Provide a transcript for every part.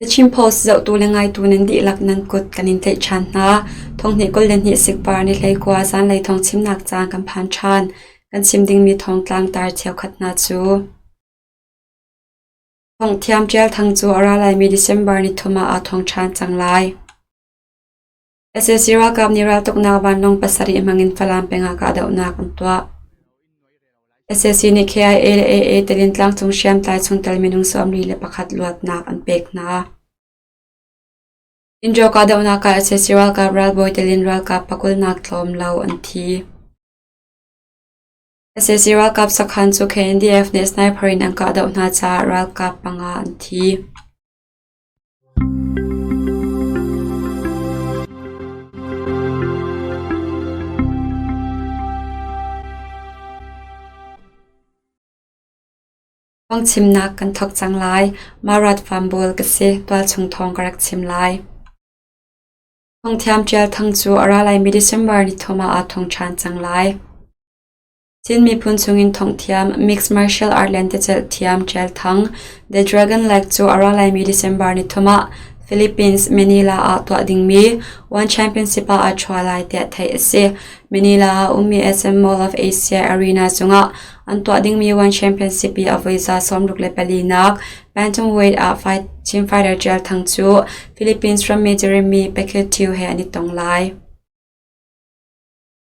The Chin Post zohtu le ngaitu nan dihlak nan kut kan in tlaih ṭhan hna. Thonghnih 22 sikpar ni 19 zanlei thawng chimnak caan kan phan ṭhan. Kan chim dingmi thawngtlang tar cheukhat hna cu. Thongthiam Ṭial Thang cu a ra laimi December ni thum ah aa thong ṭhan cang lai. Sac ralkap nih raltuknak vanlawng pasarih hmangin Falam peng ah kahdohnak an tuah. Sac nih KIA le AA telin tlangcung hriamtlai chungtel minung 41 luatnak an pek hna. Indraw kahdohnak ah sac ralkap ralbawi telin ralkap pakulnak tlawm lo an thi. Sac ralkap sakhan cu KNDF nih sniper in an kahdoh hna caah ralkap panga an thi. Phungchimnak kan thawk cang lai. Marat Fambawl ka si. Tualchung thawng ka rak chim lai. Phungthiam Ṭial Thang cu a ra laimi December ni thum ah aa thong ṭhan cang lai. Chin miphun chungin thonghthiam, mixed martial art lentecelh thiam Ṭial Thang, The Dragon Leg cu a ra laimi December ni thum ah Philippines, Manila ah tuah dingmi One Championship ah aa ṭhua lai tiah theih a si. Manila ah ummi SM Mall of Asia Arena cungah an tuah dingmi One Championship i a voi za 64 nak bantamweight ah Chin fighter Ṭial Thang cu Philippines rammi Jeremy Pacquiao he an i tong lai.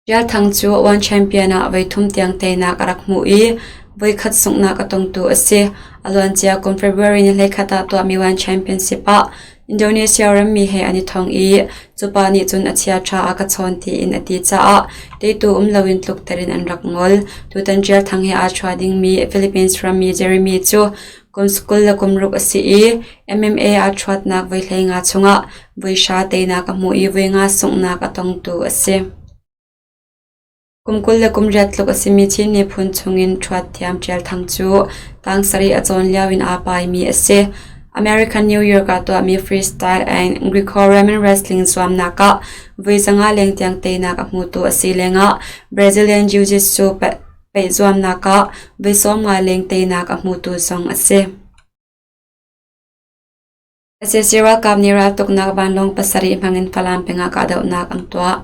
Ṭial Thang cu One Champion ah voithum tiang teinak a rak hmuh i voikhat sunghnak a tongtu a si. A luancia kum February ni 21 ah tuahmi One Championship ah Indonesia rammi he an i thong i cu pa nih cun a chiaṭha a ka chawn tiin a ti caah teitu um loin tlukter in an rak ngol. Tutan Ṭial Thang he aa ṭhua dingmi Philippines rammi Jeremy cu kum 26 a si i MMA aa ṭhuatnak voi 15 chungah voi hra teinak a hmuh i voi nga sunghnak a tongtu a si. Kum 28 tluk a simi Chin miphun chungin ṭhuat thiam Ṭial Thang cu tang sarih a cawn lio in aa paimi a si. American New York ah tuahmi freestyle and Greco-Roman wrestling zuamnak ah voi 500 leng tiang teinak a hmutu a si lengah Brazilian Jiu-Jitsu paih zuamnak ah voi 50 leng teinak a hmutu zong a si. Sac ralkap nih raltuknak vanlawng pasarih hmangin Falam peng ah kahdohnak an tuah.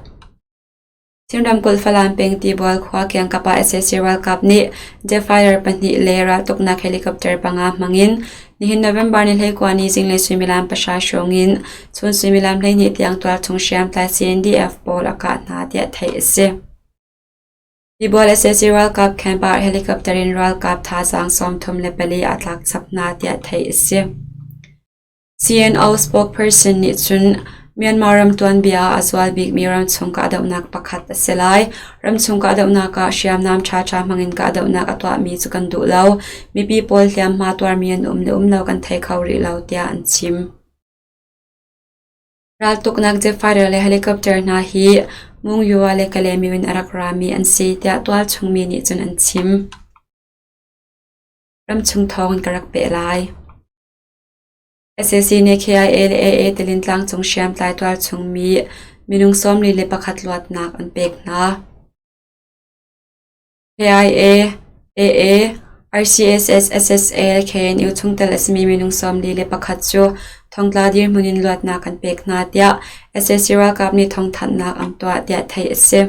Chin ramkulh Falam peng Tibual khua kiangkap ah sac ralkap nih Zephyr pahnih le raltuknak helicopter panga hmangin nihin November ni 19 ni zinglei suimilam pahra hrawng in chun suimilam 12 tiang tualchung hriamtlai CNDF pawl a kah hna tiah theih a si. Tibual sac ralkap camp ah helicopter in ralkap thazaang 34 aa tlak chap hna tiah theih a si. CNO spokesperson nih cun Myanmar ram tuanbia ah a zual bikmi ramchung kahdohnak pakhat a si lai. Ramchung kahdohnak ah hriamnam ṭhaṭha hmangin kahdohnak a tuahmi cu kan duh lo. Mipi pawl hliamhma tuarmi an um le um lo kan thei kho rih lo tiah an chim. Raltuknak jet fighter le helicopter hna hi Mungyu-ah le Kalaymyo in a rak rami an si tiah tualchung mi nih cun an chim. Ramchung thawng in ka rak peh lai. Sac nih KIA le AA telin tlangcung hriamtlai tualchung mi minung 41 luatnak an pek hna. KIA, AA, RCSS, SSA le KNU chungtel a simi minung 41 cu thongtla dirhmun in luatnak an pek hna tiah sac ralkap nih thawngthanhnak an tuah tiah theih a si.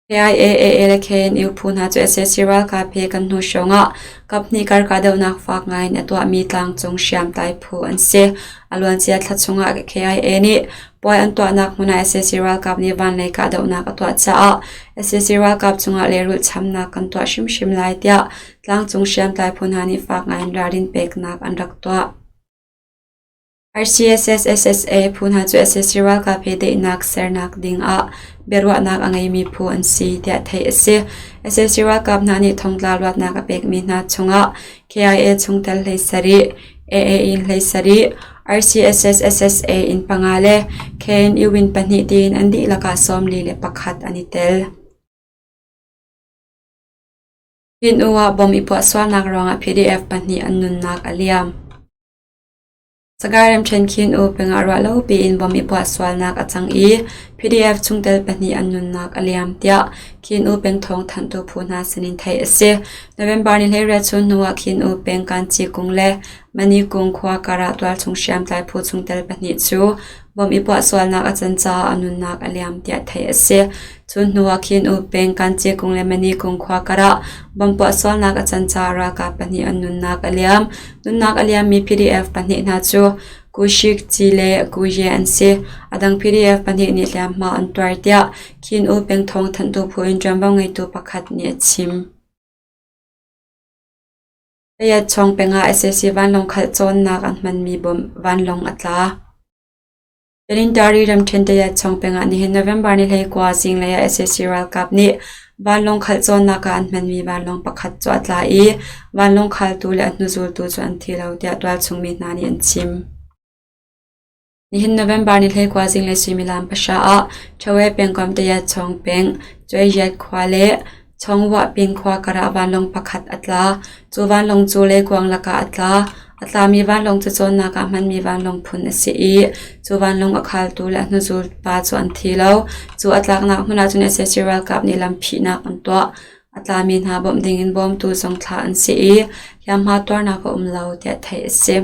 KIA, AA le KNU phu hna cu sac ralkap he kan hnu hrawng ah kaphnih kar kahdohnak faak ngai in a tuahmi tlangcung hriamtlai phu an si. A luancia thla chung ah KIA nih Puai an tuahnak hmun ah sac ralkap nih vanlei kahdohnak a tuah caah sac ralkap cungah lehrulh chamnak kan tuah hrimhrim lai tiah tlangcung hriamtlai phu hna nih fak ngaiin ralrin peknak an rak tuah. RCSS SSA phu hna cu sac ralkap he daihnak sernak ding ah biaruahnak a ngeimi phu an si tiah theih a si. Sac ralkap hna nih thongtla luatnak a pekmi hna chungah KIA chungtel 17, AA in 17, RCSS SSA in panga le KNU in pahnih tiin an dihlak ah 41 an i tel. Pin-U ah bom i puah sualnak ruangah PDF pahnih an nunnak a liam. Sagaing ramṭhen Khin U pengah ruahlopi in bom i puah sualnak a cang i PDF chungtel pahnih an nunnak a liam tiah Khin U peng thawngthanhtu phu hna sinin theih a si. November ni 18 chun hnu ah Khin U peng Kanci kung le Mani kung khua kar ah tualchung hriamtlai phu chungtel pahnih cu bom i puah sualnak a can caah a nunnak a liam tiah theih a si. Cu hnu ah Khin U peng Kanci kung le Mani kung khua kar ah bom puah sualnak a can caah ralkap pahnih an nunnak a liam. Nunnak a liammi PDF pahnih hna cu Kushik Ci le Kuye an si. A dang PDF pahnih nih hliamhma an tuar tiah Khin U peng thawngthanhtu phu in ṭuanvo ngeitu pakhat nih a chim. Payat-chawng peng ah sac vanlawng khalh cawnnak an hmanmi bom vanlawng a tla. Tanintari ramṭhen Tayat-chawng peng ah nihin November ni 19 zinglei ah sac ralkap nih vanlawng khalh cawnnak ah an hmanmi vanlawng pakhat cu a tla i vanlawng khaltu le a hnuzultu cu an thi lo tiah tualchung mi hna nih an chim. Nihin November ni 19 zinglei suimilam pahra ah Ṭhawe pengkomh Tayat-chawng peng Cuaiyat khua le Chawngwahpin khua karah vanlawng pakhat a tla. Cu vanlawng cu leikuang lakah a tla. A tlami vanlawng cu cawnnak ah hmanmi vanlawng phun a si i cu vanlawng a khaltu le a hnuzul pa cu an thi lo. Cu a tlaknak hmun ah cun sac ralkap nih lamphihnak an tuah. A tlami hna bawmh dingin bawmtu zong thlah an si i hliamhma tuarnak a um lo tiah theih a si.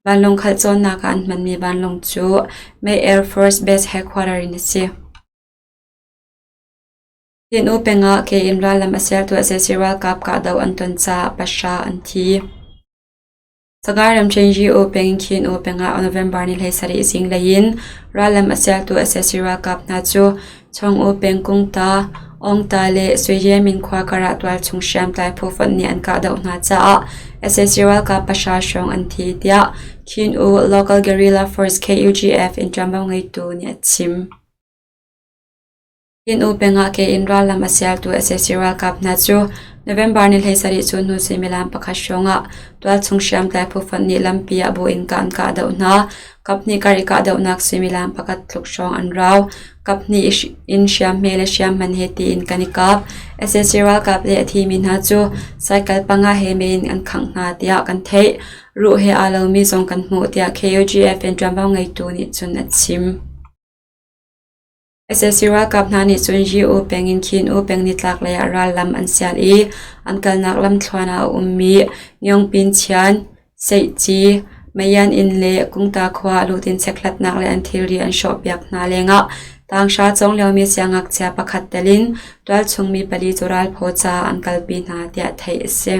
Vanlawng khalh cawnnak ah an hmanmi vanlawng cu May Air Force Base headquarter in a si. Tin U peng ah ke in rallam a sialtu sac ralkap kahdoh an ton caah pahra an thi. Sagaing ramṭhen U peng Khin U peng ah November ni 17 zinglei in rallam a sialtu sac ralkap hna cu Chong U peng Kungta, Ongta le Suiyemin khua kar ah tualchung hriamtlai phu fonh nih an kahdoh hna caah sac ralkap pahra hrawng an thi tiah Khin U Local Guerrilla Force KUGF in ṭuanvo ngeitu nih a chim. Tin U peng ah ke in rallam a sialtu sac ralkap hna cu November ni 17 cu hnu suimilam pakhat hrawng ah tualchung hriamtlai phu fonh nih lampi ah bu in an kahdoh hna. Kaphnih kar i kahdohnak suimilam pakhat tluk hrawng an rau. Kaphnih in hriamhme le hriamhman he tiin kan i kap. Sac ralkap le a thimi hna cu cycle panga he mei in an khangh hna tiah kan theih. Ruh he aa lomi zong kan hmuh tiah KUGF in ṭuanvo ngeitu nih cun a chim. Sac ralkap hna nih cun Yi-U peng in Khin-U peng nitlaklei ah rallam an sial i an kalnak lamthluan ah a ummi Ngyongpin Chian, Seihci, Mayan inn le Kungta khua ah lut in chekhlatnak le an thilri an hrawhpiak hna lengah tanghra cawng liomi siangngakchia pakhat tel in tualchung mi pali cu ralphaw caah an kalpi hna tiah theih a si.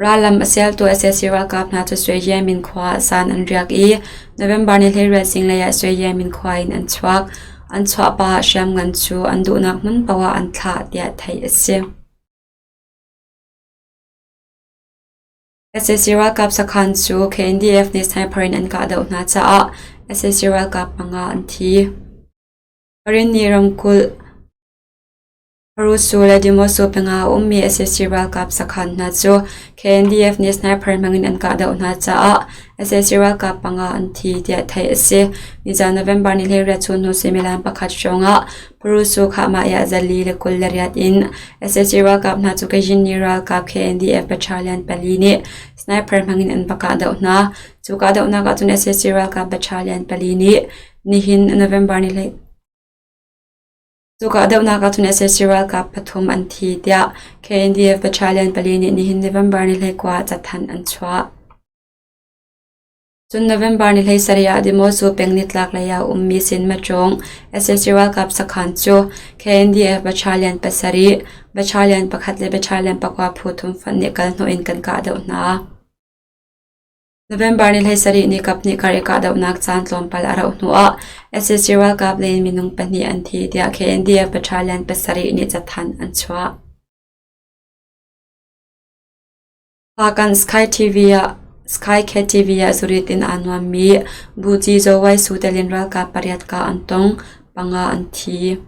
Rallam a sialtu sac ralkap hna cu Swe-Yemin khua ah zan an riak i November ni 18 zinglei ah Swe-Yemin khua in an chuak. An chuah pah ah hriamngan cu an duhnak hmun paoh ah an thlah tiah theih a si. Sac ralkap sakhan cu KNDF nih sniper in an kahdoh hna caah sac ralkap panga an thi. Karenni ramkulh Rusu le Dimosu peng ah a ummi sac ralkap sakhan hna cu KNDF nih sniper hmangin an kahdoh hna caah sac ralkap panga an thi tiah theih a si. Nizaan November ni 18 chun hnu suimilam pakhat hrawngah Purusu Khahmah 428 in sac ralkap hna cu Kayinni ralkap KNDF battalion pali nih sniper hmangin an va kahdoh hna. Cu kahdohnak ah cun sac ralkap battalion pali nih nihin November ni Cu kahdohnak ah cun sac ralkap pathum an thi tiah KNDF battalion pali nih nihin November ni 19 ah cathanh an chuah. Cun November ni 17 ah Demosu peng nitlak lei ah a ummi Sinmachung sac ralkap sakhan cu KNDF battalion pasarih, battalion pakhat le battalion pakua phu thum fonh nih kalhnawh in kan kahdoh hna. November ni 17 ni kaphnih kar i kahdohnak caan tlawmpal a rauh hnuah sac ralkap lei in minung pahnih an thi tiah KNDF battalion pasarih nih cathanh an chuah. Hpakan Sky TV ah Sky KTV ah zurit in aa nuammi Buci Zawai Su telin ralkap pariat kah an tong, panga an thi.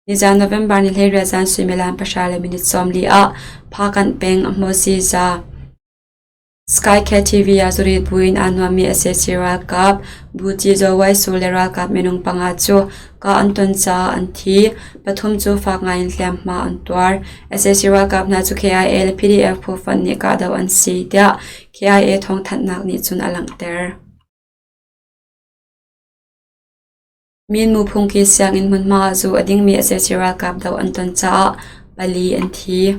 Nizaan November ni 18 zan suimilam pahra le minute 40 ah Hpakant peng Hmawsiza. Skycat TV ah zurit buin aa nuammi sac ralkap Buci Zaw Wai Su le ralkap minung panga cu kah an ton caah an thi. Pathum cu fak ngaiin hliamhma an tuar. Sac ralkap hna cu KIA le PDF phu fonh nih kahdoh an si, tiah KIA thawngthanhnak nih cun a langhter. Minmu phungki sianginn hmunhma ah zu a dingmi sac ralkap doh an ton caah pali an thi.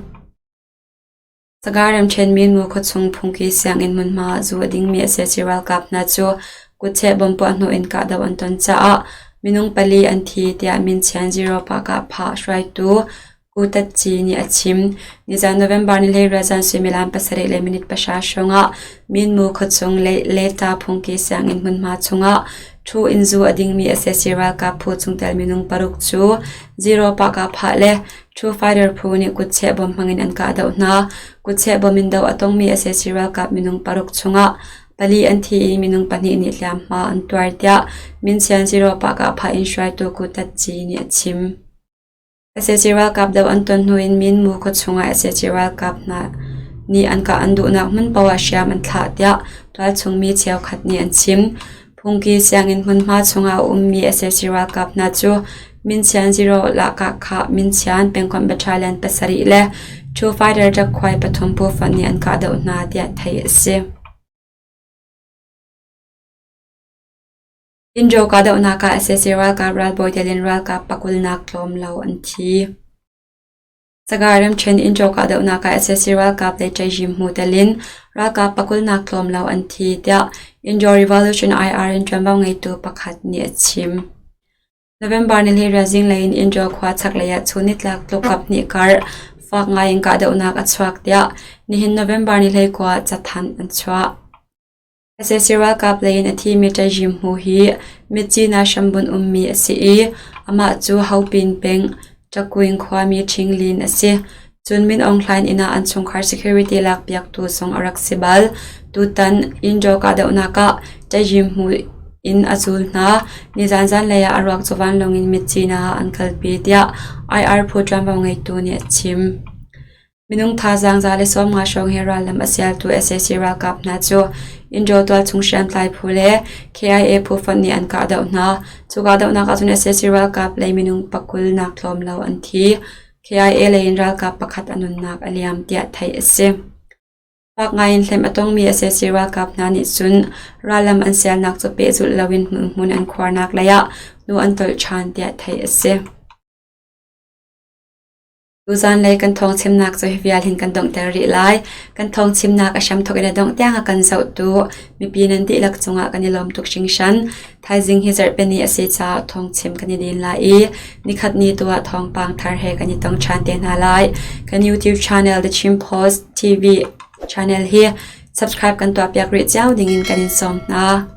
Sagaing ramṭhen Minmu khuachung phungki sianginn hmunhma ah zu a dingmi sac ralkap hna cu kutcheh bomb puahhnawh in kahdoh an ton caah minung pali an thi tiah Minchian Zero Pahkahphah hruaitu Ku Tat Ci nih a chim. Nizan November ni 18 zan suimilam 7:30 hrawngah Minmu khuachung Leta phungki sianginn hmunhma chungah ṭhu in zu a dingmi sac ralkap phu chungtel minung paruk cu Zero Pahkahphah le True Fighter phu nih kutcheh bom hmangin an kahdoh hna. Kutcheh bom in doh a tongmi sac ralkap minung paruk chungah pali an thi i minung pahnih nih hliamhma an tuar tiah Minsian Zero Pahkahphah in hruaitu Ku Tat Ci nih a chim. Sac ralkap doh an ton hnu in Minmu khua chungah sac ralkap hna nih an kah an duhnak hmun paoh ah hriam an thlah tiah tualchung mi cheukhat nih an chim. Phungki sianginn hmunhma chungah a ummi sac ralkap hna cu Minchian Zero Lahkah Minchian pengkomh battalion pasarih le Two Fighter Ṭakkhuai pathum phu fonh nih an kahdoh hna tiah theih a si. Injo kahdohnak ah sac ralkap ralbawi tel in ralkap pakulnak tlawm lo an thi. Sagaing ramṭhen innṭaw kahdohnak ah sac ralkap le ṭaihzim hmu tel in ralkap pakulnak tlawm lo an thi, tiah Indaw Revolution IR in ṭuanvo ngeitu pakhat nih a chim. November nihleiriat zinglei in Indaw khua chaklei ah chun nitlak tluk kaphnih kar fak ngai in kahdohnak a chuak, tiah nihin November ni 19 ah cathanh an chuah. Sac ralkap lei in a thimi Ṭaihzim Hmu hi Myitkyina hrambunh ummi a si i amah cu Hopin peng Ṭakuing khuami Ṭhinglin a si. Cun Min Aung Hlaing inn ah an chungkhar security lakpiaktu zong a rak si bal. Tutan Indaw kahdohnak ah Ṭaihzim Hmu in a zul hna. Nizan zanlei ah a ruak cu vanlawng in Myitkyina ah an kalpi tiah IR phu ṭuanvo ngeitu nih a chim. Minung thazaang 150 hrawng he rallam a sialtu sac ralkap hna cu Indaw tualchung hriamtlai phu le KIA phu fonh nih an kahdoh hna. Cu kahdohnak ahcun sac ralkap lei minung pakul nak tlawm lo an thi. KIA lei in ralkap pakhat a nunnak a liam tiah theih a si. Fak ngaiin hlem a tongmi sac ralkap hna nih cun rallam an sialnak cu pehzulh loin hmunhmun an khuarnak lei ah hnu an tolh ṭhan tiah theih a si. Tuzanlei kan thawngchimnak cu hi vial hin kan donghter rih lai. Kan thawngchimnak a hramthawk in a dongh tiang a kan zohtu mipi nan dihlak cungah kan i lawm tuk hringhran. Thaizing hi zarhpi ni a si caah thawngchim kan i din lai i nikhat ni tu ah thawngpang thar he kan i tong ṭhan te hna lai. Kan YouTube channel The Chin Post TV channel hi subscribe kan tuahpiak rih cio dingin kan in sawm hna.